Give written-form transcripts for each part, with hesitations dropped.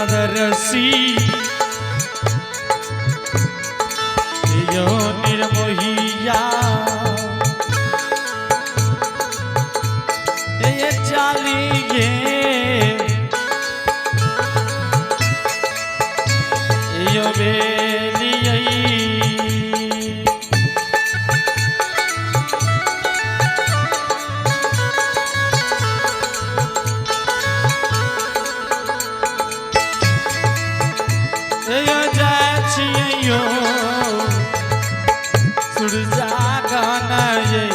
मदरसी यो निर्मोहिया ये चालिए यो बेलियै। यो जाइ छियै यो सुरजा गाना ये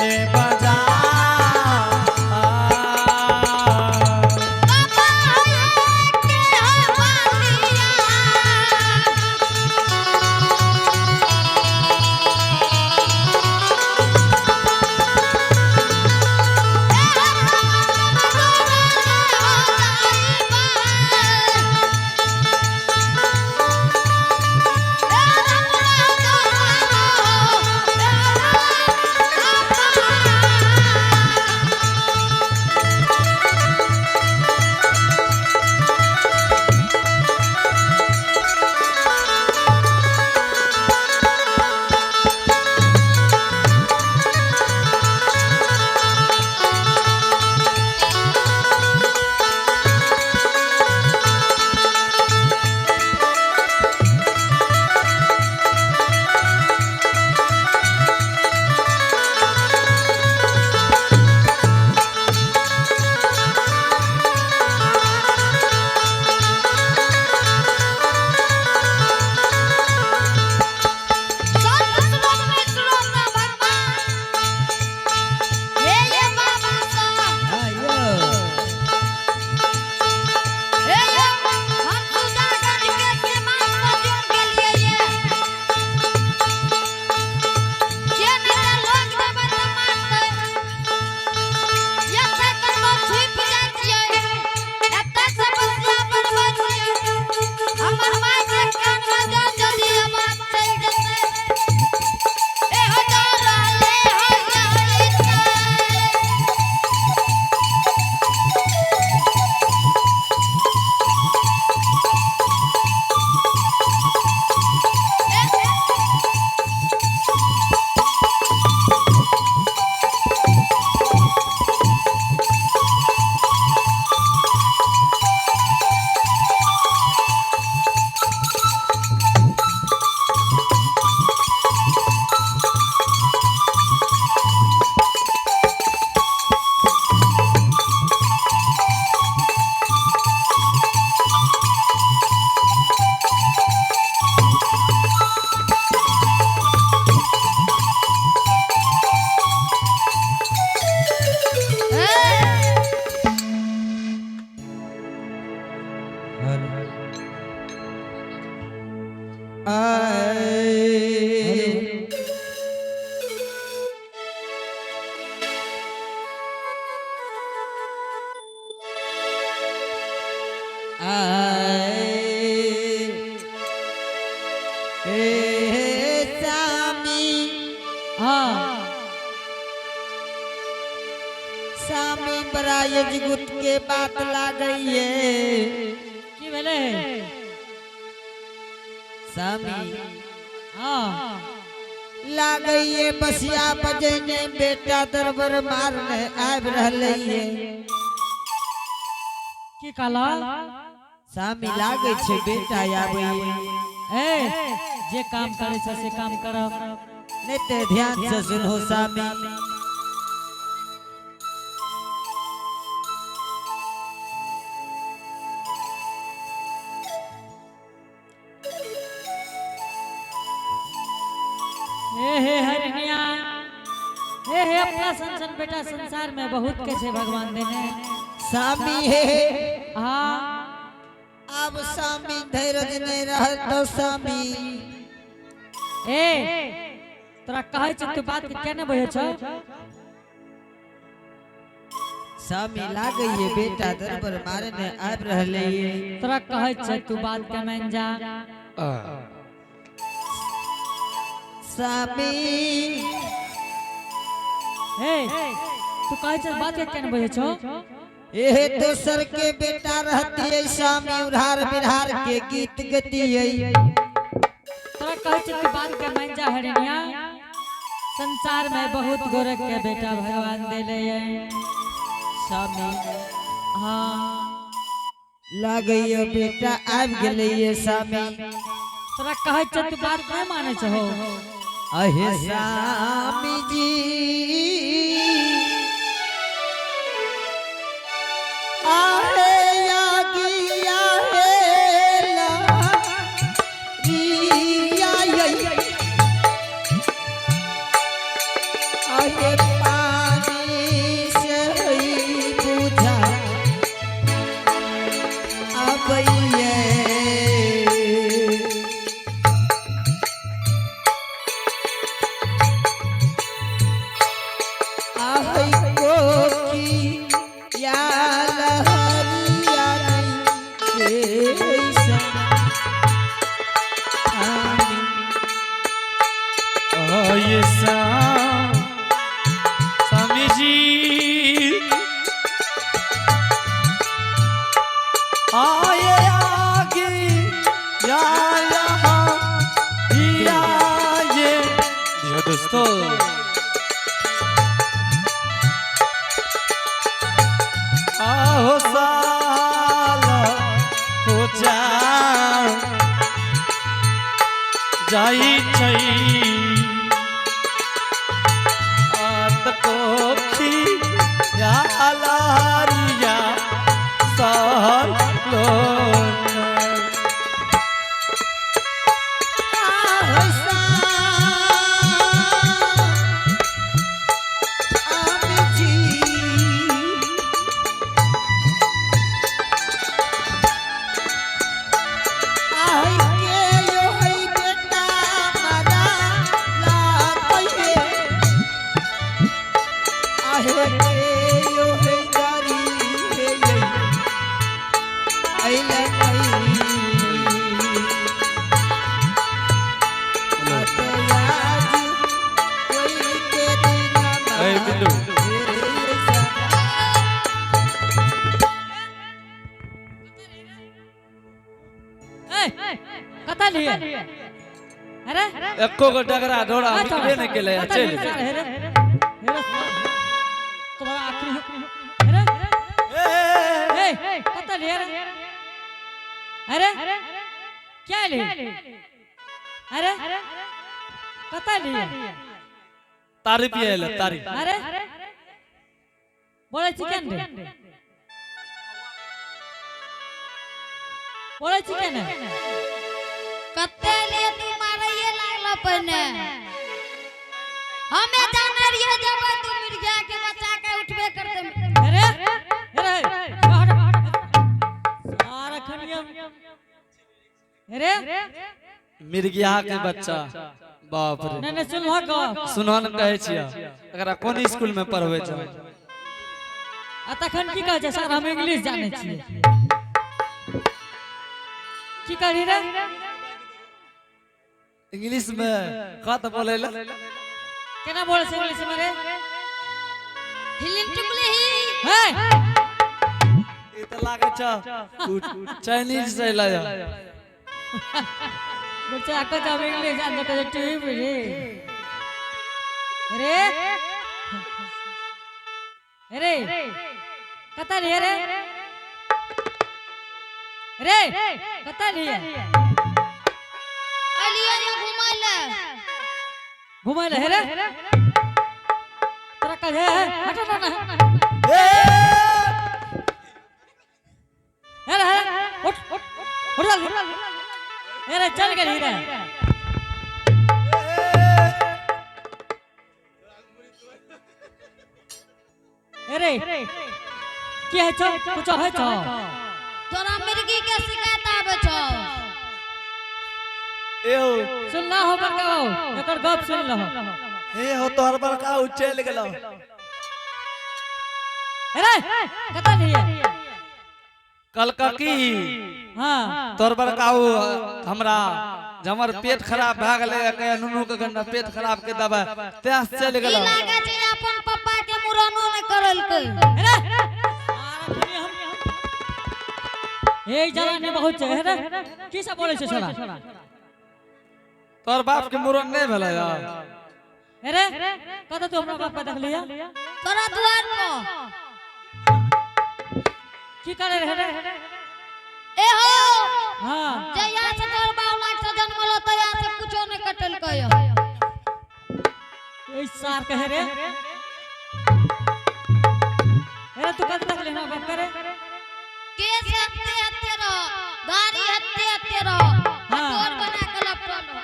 ए बजा। बाबा के हवालिया। हाँ यो। हमर माय के कान में जा जल्दी आवाज चल जते ए हो जा ले हो जा ले। आए। आए। ए सामी, हाँ सामी बड़ा यजगुत के बात लागइए। की भेलै? सामी, हाँ लागइए बसिया बजेने बेटा दरबर मारने आबि रहलइए। की कहला? सामी, लागै छै बेटा आबैए। ए, जे काम करै छै से काम करब। नहीं ते ध्यान से सुनो सामी। हे हे हरिणिया, हे हे, अपना सन बेटा संसार में बहुत के छै भगवान देने। सामी हे, हाँ अब सामी धैर्य नहीं रहल तो सामी। ए, तोरा कहै छै तू बात के केने बुझै छौ? सामी, लागइए बेटा दरबर मारने आबि रहलइए। तोरा कहै छै तू बात के मान जा। सामी। हे, तू कहै छै बात के केने बुझै छौ? एहे दोसर के बेटा रहती स्वामी उधार बिहार के गीत गतियै। तोरा कहै छै तू बात के मान जा हरिणिया। संसार में बहुत गोरख के बेटा भगवान देले है स्वामी। हाँ। लागैयो बेटा आबि गेलैये स्वामी। तोरा कहै छै तू बात नहीं मानै छहो। अहे स्वामी जी आहे यागिया हे लारिया यै। आहे पानी से होई बुझा आबैये। आहे कोकी या लहरिया रे स्वामी। ये स्वामी जी आए आगे या यहाँ या ये जी हाँ दोस्तों आहो साला हो जा जाई छै आत कोखी या लारिया सहर लोक। ए बिल्लू। ए कतऽ लिए? अरे एको गो डगरा डोरा निकले नहि गेलै आ चलि कतऽ गेलै। लिए? हेरे हेरे तुम्हारा आखिरी हेरे। ए, ए कतऽ लिए रे? अरे क्या लिए? अरे कतऽ लिए? तारी पिए ले तारी। अरे बोलै छी केन रे? बोलै छी केन? कते ले तू मारैये लागल पहिने। हमे जाने रहिए जब तू मिर्गिया के बच्चा के उठबे करते। अरे अरे हट सारा खनिया। अरे मिर्गिया के बच्चा बाप रे। नहीं नहीं सुन लो गप। सुनहन कहै छियै एकरा कोन स्कूल में पढ़बै छौ? आ तखन की कहै छै सर हम इंग्लिश जानै छियै। की कहली रे? इंग्लिश में कत बोलै ले? केना बोलै छै इंग्लिश में रे? हिलिन टुकली ही। हे ई तऽ लागै छौ चाइनीज से अयलै हँ। बच्चा आको हम इंग्लिश जानै कहै टीवी पे रे। रे रे कतऽ लिए रे? रे कतऽ लिए? अलिए जे घुमै ले। घुमै ले हे रे? तोरा कहे हट हट हट। ए! हे रे हे उठ उठ उठ जल्दी। हे रे चल गेली रे। अरे की है छौ? कुछो है छौ? तोरा मिर्गी के शिकायत आबै छौ। ए हो। सुन ला हो बड़का हो, एकर गप सुन लहो। हे हो तोहर बड़का उ चलि गेलौ। अरे कतऽ लिए? कहलका की हाँ। तोहर बड़का उ हमरा हमर पेट खराब भए गेलै कहिया नुनू के गन्ना पेट खराब के दवाई तैं से चलि ई गेलौ। लागै छै अपन पप्पा के मुड़नो नहि करलकै। अरे हे जवानी बहुत छै रे की सब बोलै छै छोरा? तोहर बाप के मुड़न नहीं भेलै यार। अरे कतऽ तू हमरा बाप के देखलिया? तोरा दुआर पर। की करे रहे रे? ए हो। हाँ। जहिया से तोहर बावला से जन्मलो तहिया से कुछो नहीं कटलकै। ए सार कहे रे। अरे तू कतऽ देखली हमरा बाप करे? केस हत्ते हत्ते रहो, दाढ़ी हत्ते हत्ते रहो, हाँ। डोर बना के लपटल रहो।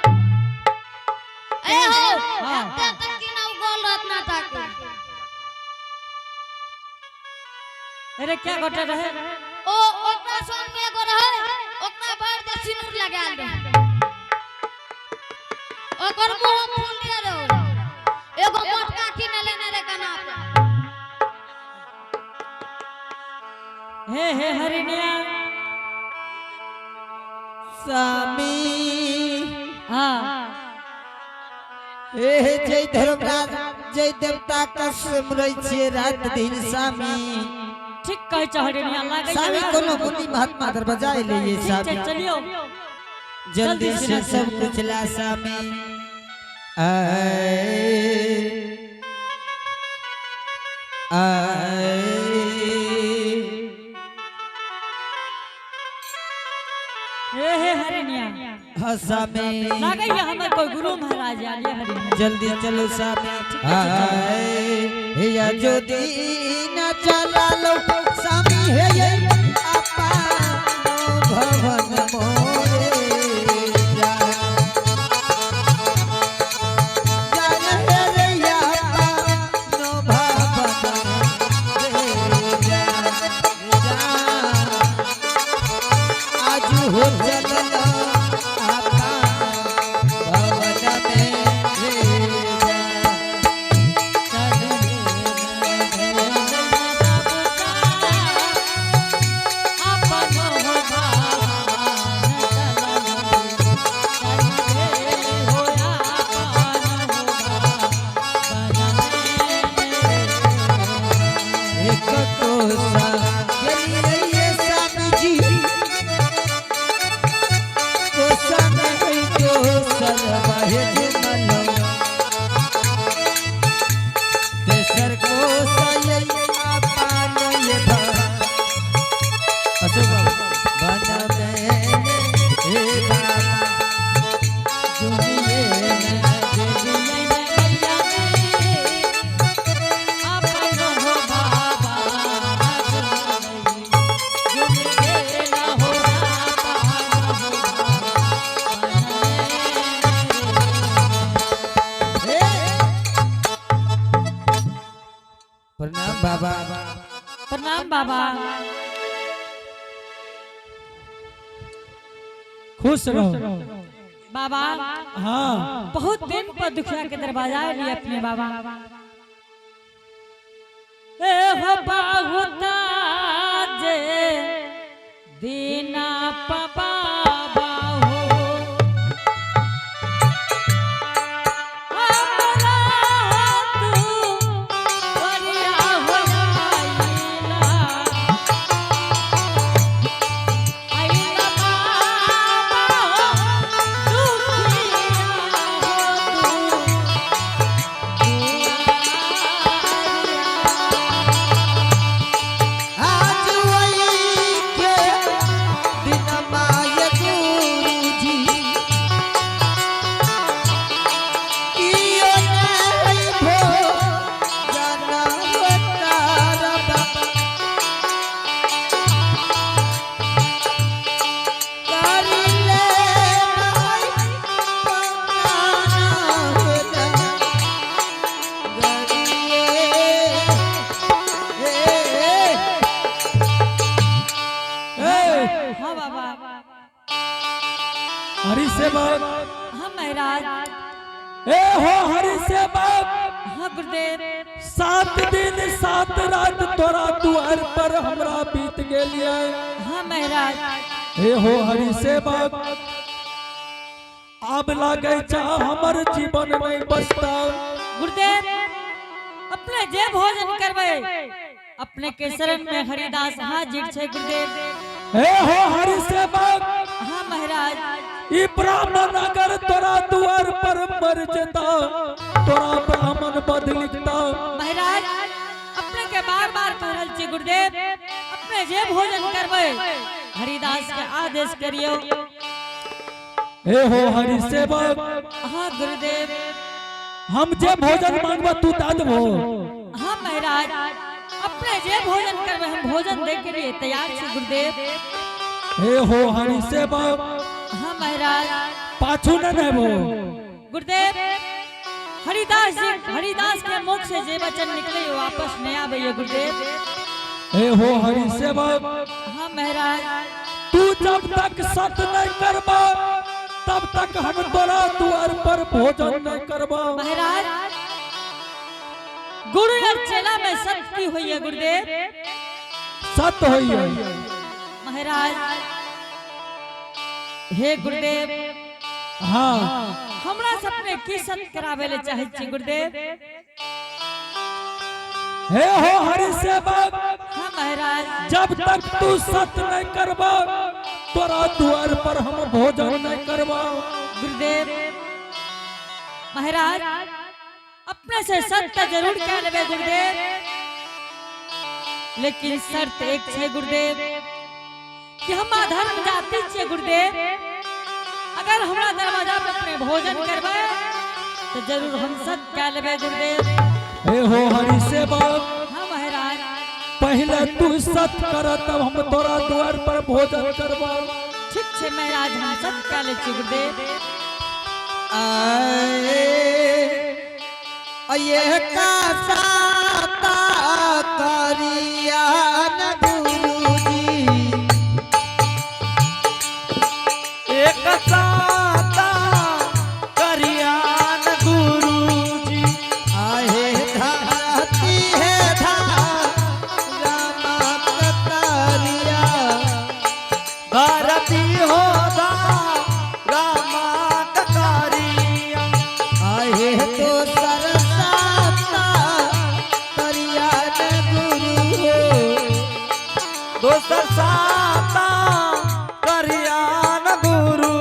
ए हो। हाँ। हत्ते तक की ना उगल रहत ना ताके। अरे क्या गोटे रहे? ओ ओकरा संग में एगो रहे, ओकरा भर दे सिनूर लगायल रहे, ओकर मुंह फूल दे रहो, एगो मोटका किने लेने रे कना पे। हे हे हरिणिया। स्वामी। हाँ। हे हे जय धर्मराज जय देवता का सिमरै छियै रात दिन स्वामी। ठीक कहै छ हरिणिया लागै छै। स्वामी, कोनो मुनि महात्मा दरवाजा अइले ये। ठीक छै। स्वामी। चलियो। जल्दी से सब कुछ ला स्वामी। आए आए। हे हे हरिणिया। हाँ स्वामी। लागै है हमर कोई गुरु महाराज आलिए हरिणिया। जल्दी चलो स्वामी। आए हे या जो दीन चला लो स्वामी, हे ये आपा भवन मोरे जा जा हे रे आपा नो भवन रे जा जा। आज हो चललो आपा भवन में रे जा। एक कोसा गेलियै स्वामी जी, कोसा नहीं दोसर बहेज मलो, तेसर कोसा ये आपन ये अशोक बाबू बन में हे बाबा। हे प्रणाम बाबा। प्रणाम बाबा। खुश रहो। बाबा। हाँ। बहुत दिन पर दुखिया के दरवाजा लिए अपने बाबा। ए हो बहुत जे दीना बाबा हो हमरा तू बरिया हो आइला आइला बाबा हो दुखिया हो तू। आज वही के दिन माय गुरुजी कियो नहीं भो जनम तारा बाबा कर ले माय पकाना होना गरिए ए। ए, हाँ बाबा। हरि सेवक। हाँ महाराज। ए हो हरि सेवक। हाँ गुरुदेव। 7 दिन 7 रात तोरा दुआर पर हमरा बीत गेलिए। हाँ महाराज। हे हो हरि सेवक, आब लागे चा हमर जीवन नहीं बचता। गुरुदेव, अपने जे भोजन करबै, अपने के शरण में हरिदास हाजिर छै गुरुदेव। हे हो हरि सेवक। हाँ महाराज। ई ब्राह्मण अगर तोरा द्वार पर मर जेता, तोरा ब्राह्मण बद लिखता। महाराज, अपने के बार बार कह रहल छी गुरुदेव, अपने जे भोजन करबै हरिदास के आदेश करियो। हे हो हरि सेवक। हाँ गुरुदेव। हम जे भोजन मांगबा तू दा देबो? हाँ महाराज, अपने जे भोजन करबै हम भोजन दे के लिए तैयार छी गुरुदेव। हे हो हरि सेवक। हाँ महाराज। पाछू न नेबो? गुरुदेव, हरिदास जी, हरिदास के मुख से जे वचन निकले वो वापस नहीं आवे गुरुदेव। हे हो हरि सेवक। हाँ महाराज। तू जब तक सत नहीं करबा तब तक हम तोरा द्वार पर भोजन नहीं करबा। महाराज, गुरु और चेला में सत्य की हुई है गुरुदेव? सत होई है। महाराज, हे गुरुदेव। हाँ। हमरा सपने की सत्य करावे ले चाहे छी गुरुदेव? हे हो हरि सेवक। हाँ महाराज। जब तक तू सत नहीं करबा तोरा द्वार पर हम भोजन नहीं करबा। गुरुदेव, महाराज, अपने से सत्य जरूर कह लेबे गुरुदेव, लेकिन शर्त एक छे गुरुदेव कि हम अधर्म जाति छियै गुरुदेव। अगर हमरा दरवाजा पर अपने भोजन करबै तो जरूर हम सत्य कह लेबे गुरुदेव। हे हो हरि सेवक। हाँ महाराज। पहले तू सत कर तब हम तोरा द्वार पर भोजन करबा। ठीक छे महाराज, हम सत्य कह ले छी गुरुदेव। आए ये का साता करिया न गुरुजी। एक साता करियान गुरुजी। आहे धरती है रामा कतरिया। धरती हो दा रामा ककारिया। आहे तो सरसाता करिया न गुरु हो। दोसर साता करियान गुरु।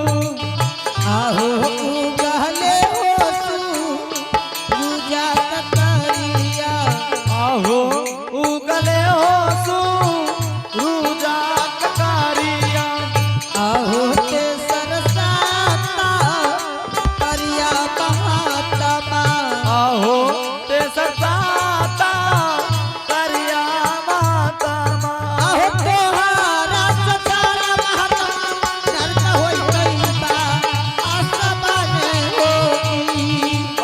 आहो उगले हो सू पूजा कतरिया। आहो उगले हो सू रूजा ककारिया। आहो ते सरसाता करिया महात्मा। आहो ते सरसाता करिया माता। आहो तोहारा सतारा महात्मा नरक होई गइबा आसमान होई।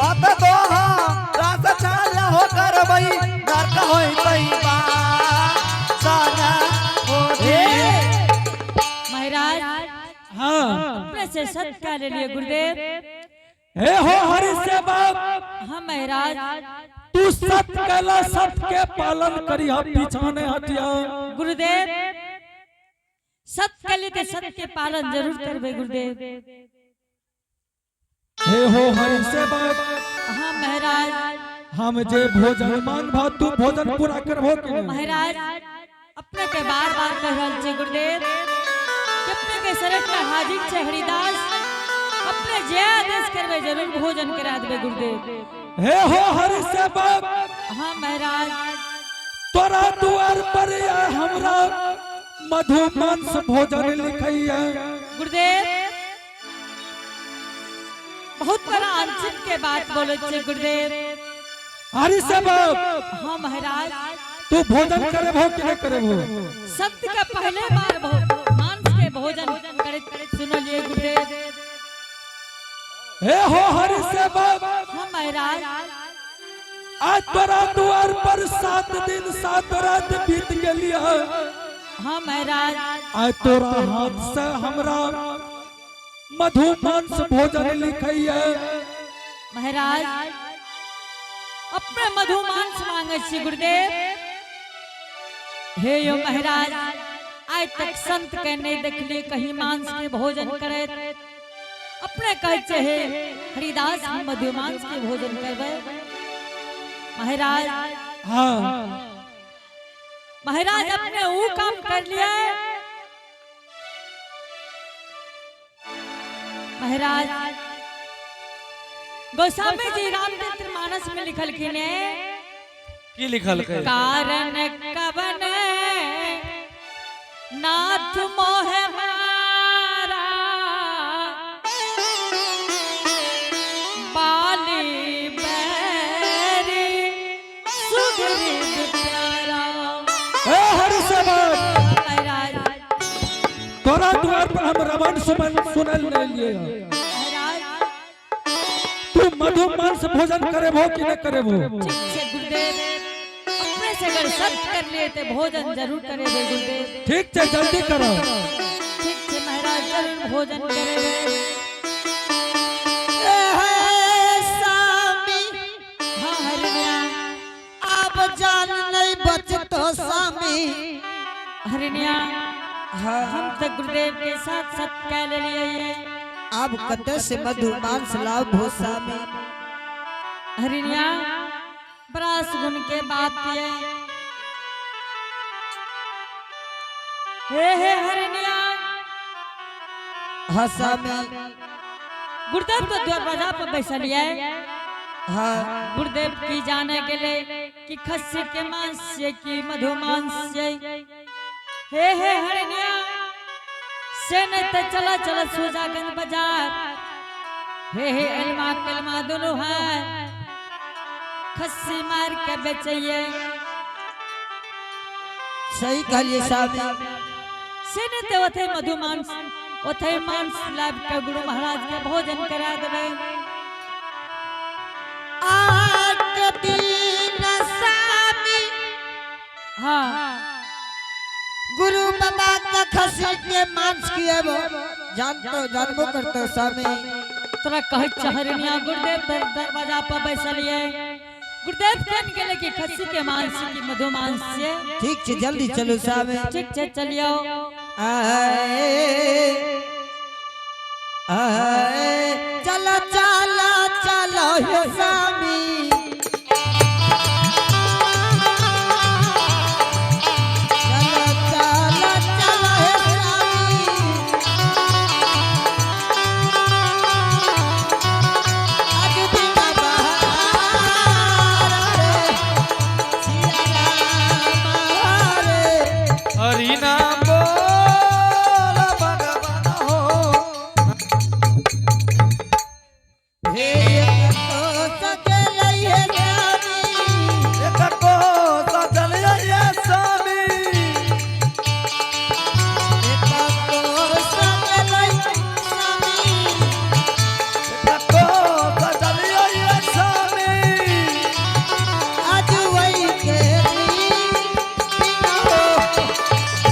अत दोहा रास छाल हो करबई नरक होई तैबा साना होजी। महाराज, हाँ। अपने से सत्य कह ले लिए गुरुदेव। हे हो हरि सेवक। हाँ महाराज। तू सत कैला, सत के पालन करिया, पीछा नहीं हटिया। गुरुदेव, सत्य के लिए सत्य के पालन जरूर करबे गुरुदेव। हे हो हरि सेवक। हाँ महाराज। हम जे भोजन मांगबा तू भोजन पूरा करबो कि नहीं? महाराज, अपने के बार बार कह रहल छी गुरुदेव कि अपने के शरण में हाजिर छे हरिदास, अपने जे आदेश करबे जरूर भोजन करा देबे गुरुदेव। हे हो हरि सेवक। हाँ महाराज। तोरा द्वार पर या हमरा मधु मांस भोजन लिखैया। गुरुदेव, बहुत बड़ा अनचित के बात बोले छे गुरुदेव। हरि सेवक। हाँ महाराज। तू भोजन करबो कि नहीं करबो? सत्य का पहले बार मांस के भोजन करे सुनलिए गुरुदेव। हे हो हरि सेवक। हाँ महाराज। आज तोरा द्वार पर 7 दिन 7 रात बीत गेलिया। हाँ महाराज। आज तोरा हाथ से हमरा मधु मांस भोजन लिखैया। महाराज, अपने मधु मांस मांगे छी गुरुदेव। हे यो महाराज, आइ तक संत के नहीं देखलिए कहीं मांस के भोजन करे। अपने कहै छै हे हरिदास, हम मधु मांस के भोजन करबै महाराज। हाँ। महाराज, अपने ऊ काम कर लिया महाराज, गोस्वामी जी रामचरित्र मानस में लिखल ने की लिखल के? कारण कवन नाथ मोह मारा, बाली बैरी सुग्रीव प्यारा। ए हरि सेवक, महाराज, तोरा द्वार पर हम रमन सुमन सुनल नहीं लिए। महाराज, तू मधु मांस भोजन करेबो कि नहीं करेबो? ठीक छे गुरुदेव, अपने से अगर सत्य कर लिए ते भोजन जरूर करेबे गुरुदेव। ठीक छे, जल्दी करो। ठीक छे महाराज, जरूर भोजन करेबे। स्वामी। हाँ हरिणिया। अब जान नहीं बचतो स्वामी। हरिणिया, हाँ। हम तो गुरुदेव के साथ सत कह ले लिए। अब कत से मधु मांस लाभ हो स्वामी? हरिणिया, बड़ा सुगुन के बात ये। हे हे हरिणिया। हाँ स्वामी। गुरुदेव तो दरवाजा पर बैसलिए। हाँ। गुरुदेव की जाने के लिए कि खस्सी के मांस से कि मधु मांस से। हे हे हरिणिया, से नहीं तो चला चला सुजागंज बाजार। हे हे, अलमा कलमा दोनों है, खस्सी मार के बेचिए। सही कहलिए स्वामी। से नहीं तो ओथे मधु मांस, ओथे मांस लाभ के गुरु महाराज के भोजन करा देवे। आठ दिन स्वामी, हाँ। गुरु बाबा का खसी के मांस किए वो जानतो जानबो करतो स्वामी। तोरा कहै चहरनिया, गुरुदेव दरवाजा पर बैसलिए। गुरुदेव केन गेले कि खस्सी के मांस की मधु मांस से। ठीक छे, जल्दी चलो स्वामी। ठीक छे, चलियो। आए आए, चलो चलो चलो हे स्वामी, चलो चलो चलो हे स्वामी। आज दिन बहार रे, सिया राम रे। हरि नाम बोल भगवान हो। हे तो सकेलै हे स्वामी। एक को सजल ये स्वामी। एक तो सकेलै स्वामी। एक को सजल ये स्वामी। आज वही के दिन हो,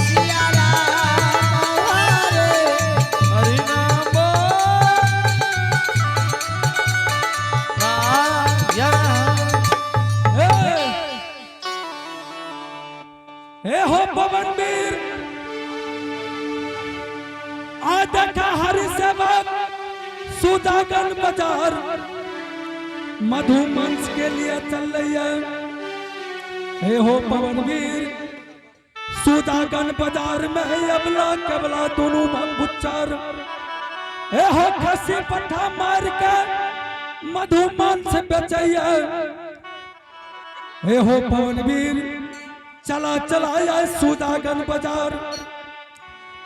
सिया राम रे। हरि नाम बोल नारायण। हे हे हो पवन वीर, आ देखा हरि सेवक सुदागन बाजार मधु मांस के लिए चल रही है। हे हो पवन वीर, सुदागन बाजार में अबला केवला दोनों भंगुच्चार। हे हो, खसी पट्ठा मार के मधु मांस बेचैया। हे हो पवन वीर, चला चला आए सुदागन बाजार।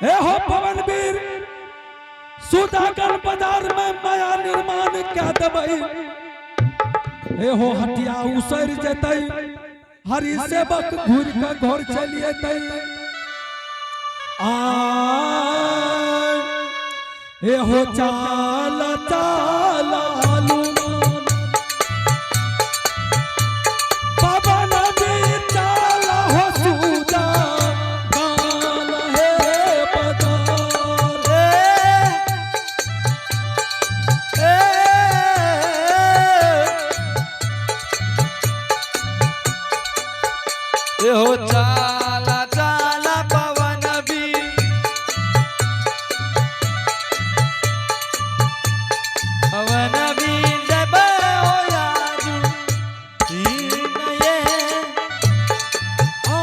हे हो पवन वीर, सुदागन बाजार में माया निर्माण क्या दबई। हे हो, हटिया उसर जतई, हरि सेवक घूर के घर चलिए तई। आ हे हो, चाला चाला हनुमान, बाबा नबी चाला हो सुदा गान हे बाजार। ए, ए, ए हो, चाला चाला पवन वीर, पवन वीर जब हो याजू दीन ये। आ,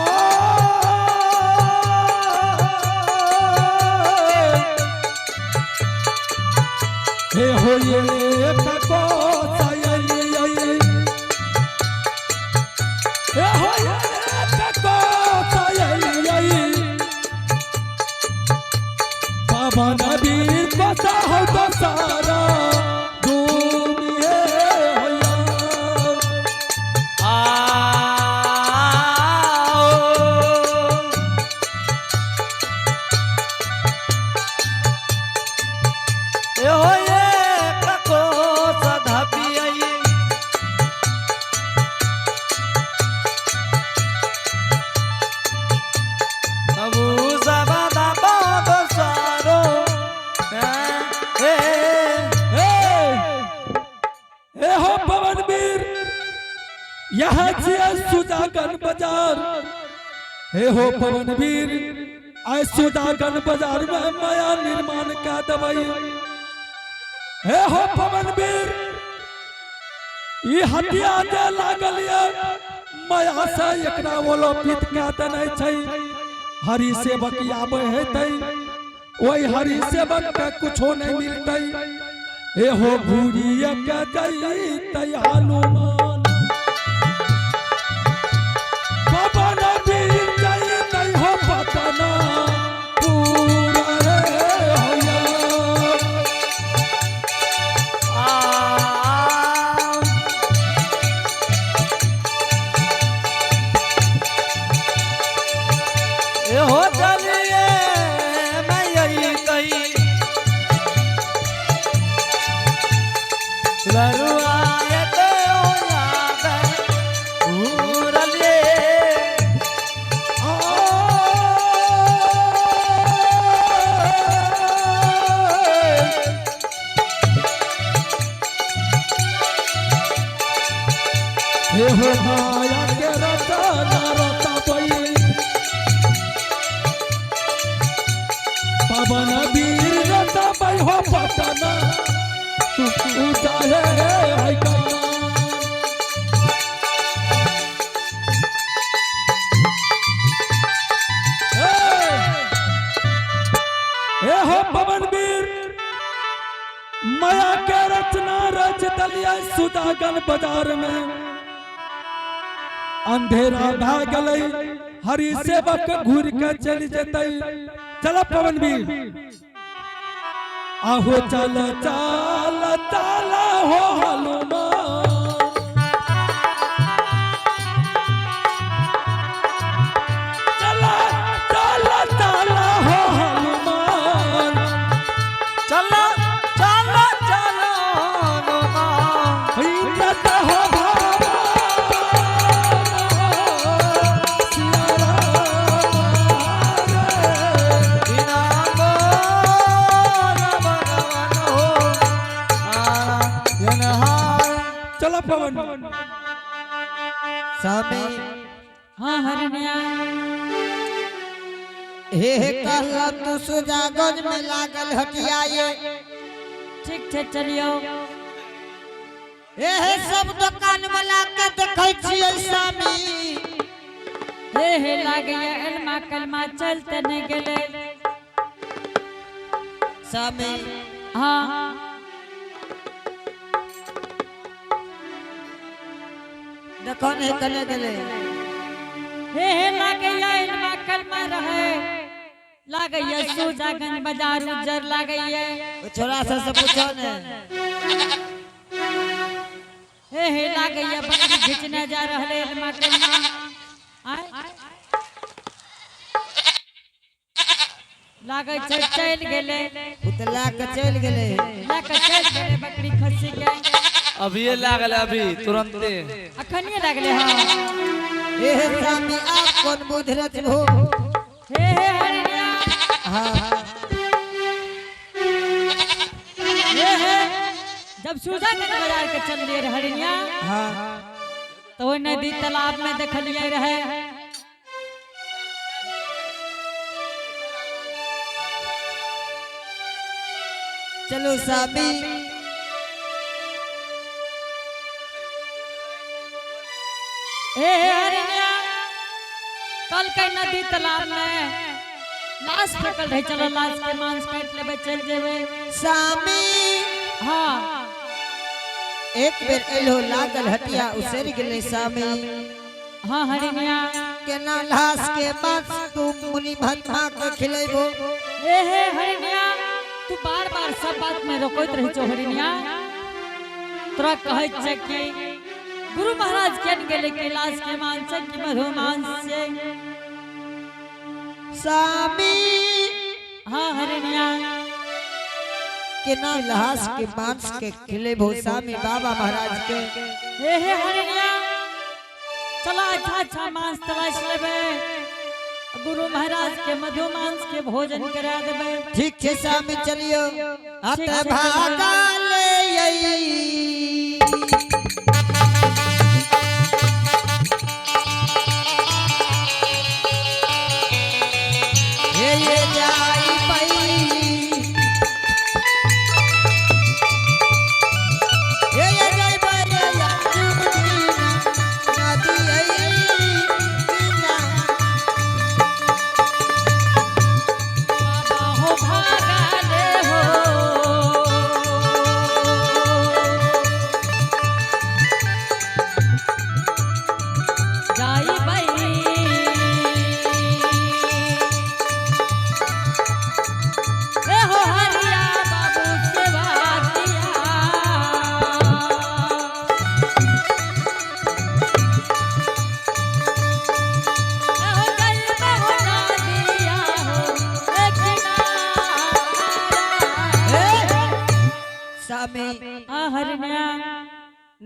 हे हो पवन वीर, आय सुजागंज बाजार में माया निर्माण का दवाई। हे हो पवन वीर, ई हटिया जे लागल ये माया से एकरा ओलोपित कए देने छै। हरि सेवक आबै हेतै, ओहि हरि सेवक के कुछो नहीं मिलतै। हे हो घूरिए के जइतै हनुमान, पवन वीर जइतै हो पटना पूरा रे होया। ए हो चलिए मैं यही कही लरुआए ते ओ याद घूरलिए। हे हो माया के रचना रचबई, पवन वीर रचबई हो पटना तू चाहे है कन्या। हे हो पवन वीर, माया के रचना रच दलिया सुदागन बाजार में। अंधेरा भए गेलै, हरि सेवक घूर के चलि जेतै। चल पवन वीर, आहो चल चल चल हो हनुमान, चल चल चल हो हनुमान, चलो चलो चलो हनुमान। हिम्मत हो भगवान, सिया राम रे। बिना मोर भगवान हो नारायण हाय। चलो पवन। स्वामी। हाँ हरिणिया। हे हे कहला तू सुजागंज में लागल हटिया ये। ठीक छै, चलियो। हे हे सब दुकान वाला के देखै छियै स्वामी। हे हे लागैया एलमा कलमा चलते नहीं गेले। स्वामी। हाँ। देखो नहीं कने गेले। हे हे लागैया एलमा कलमा रहे, लागैया सुजागंज बाजार उज्जर लागैया। ओ छोरा सब से पूछो ने। हे हे लागैया बकरी घिचने जा रहले एलमा कलमा आय लागै छै चलि गेलै। उतला के चलि गेलै। लए के चलि गेलै बकरी खस्सी के। अभिये लागल, अभी तुरंते। अखनिये लागले। हाँ। हे हे स्वामी, आप कौन बुध रचबो? हे हे हरिणिया। हाँ। हे हे जब सुजागंज बाजार के चललियै रहे हरिणिया, हाँ। तो ओहि नदी तालाब में देखलियै रहे। चलो स्वामी। हे हे हरिणिया, कल के नदी तालाब में लाश फेंकल रहे, चलो लाश के मांस काटि लेबै, चलि जेबै। स्वामी। हाँ। एक बेर एलो लागल हटिया उसरि गेलै स्वामी। हाँ हरिणिया। केना लाश के मांस तू मुनि महात्मा के खिलेबो? हे हे हरिणिया, तू बार बार सब बात में रोकैत रहै छौ। हरिणिया, तोरा कहै छै कि गुरु महाराज केन गेलै कि लाश के मांस छै कि मधु मांस छै? स्वामी। हाँ हरिणिया। केना लाश के मांस के खिलेबो स्वामी बाबा महाराज के? हे हे हरिणिया, चला अच्छा अच्छा मांस तलाश लेबै, गुरु महाराज के मधु मांस के भोजन करा देबै। ठीक छै स्वामी, चलियो। अत ठीक छै। भागा ले आई।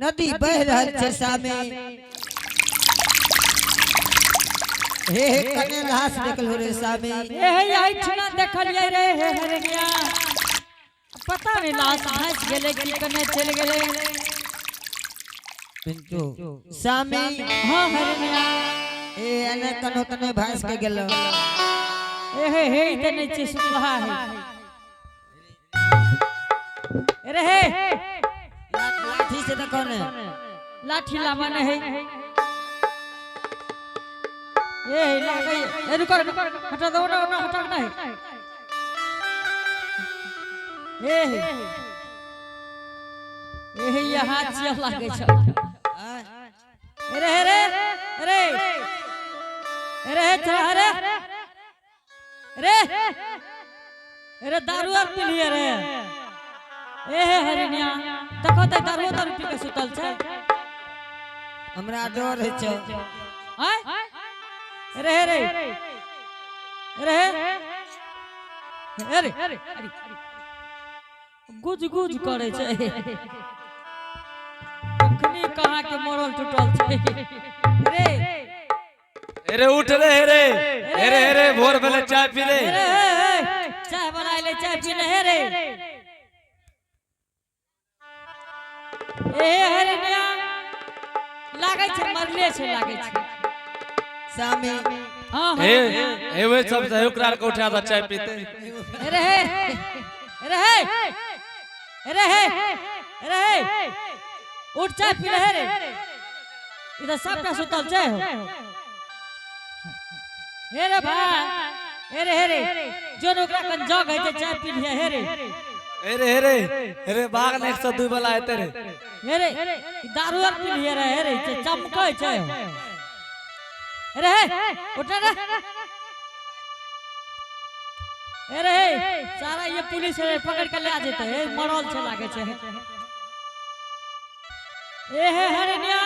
नदी बह रहल छै सामे। हे हे कने लाश देखलो रे सामे। हे हे एहिठिना देखलियै रे हे हरनिया, पता नहीं लाश भासि गेलै कि कने चलि गेलै। पिंटू सामी। हाँ हरनिया। ए एने कनो तने भास के गेलो। ए हे हे ई तऽ नहि छै सुतलहा है। अरे हे लाठी से देखो ने। लाठी लावा नहीं है। ए हे लागै ए रुको रुको हटा दो ना ना हटा नहीं। ए हे ए हे यहाँ छिया लागै छै। अरे हे रे अरे अरे हे चल अरे अरे अरे दारू आर पी लिये रे। ए हे हरिनिया देखो त दारू तारू पी के सुतल छै। हमरा डर है छै। आय अरे हे रे अरे हे अरे अरे गुज गुज करे छै। कखनी कहाँ के मरल टूटल छै रे। अरे उठ रे रे अरे अरे भोर भेले चाय पी ले। अरे हे हे चाय बनाय ले चाय पी ले हे रे। ए हरिनिया लागै छै मरले छै लागै छै सामी। हाँ हे हे वे सब से ओकरा के उठा द चाय पीते। अरे हे अरे हे अरे हे अरे हे उठ चाय पी ले हे रे। इधर सबटा सुतल छै हो। हे रे भाई हे रे हे रे जोन ओकरा कन जग है चाय पी लिया हे रे। अरे अरे अरे बाघ ने 102 वाला आते रे। हे रे दारू आर पी लिया रे हे रे चमकै छै हो। अरे हे उठ रे। अरे हे सारा ये पुलिस रे पकड़ के ले आ जेते हे मरल छै लागे छै। ए हे हरिनिया।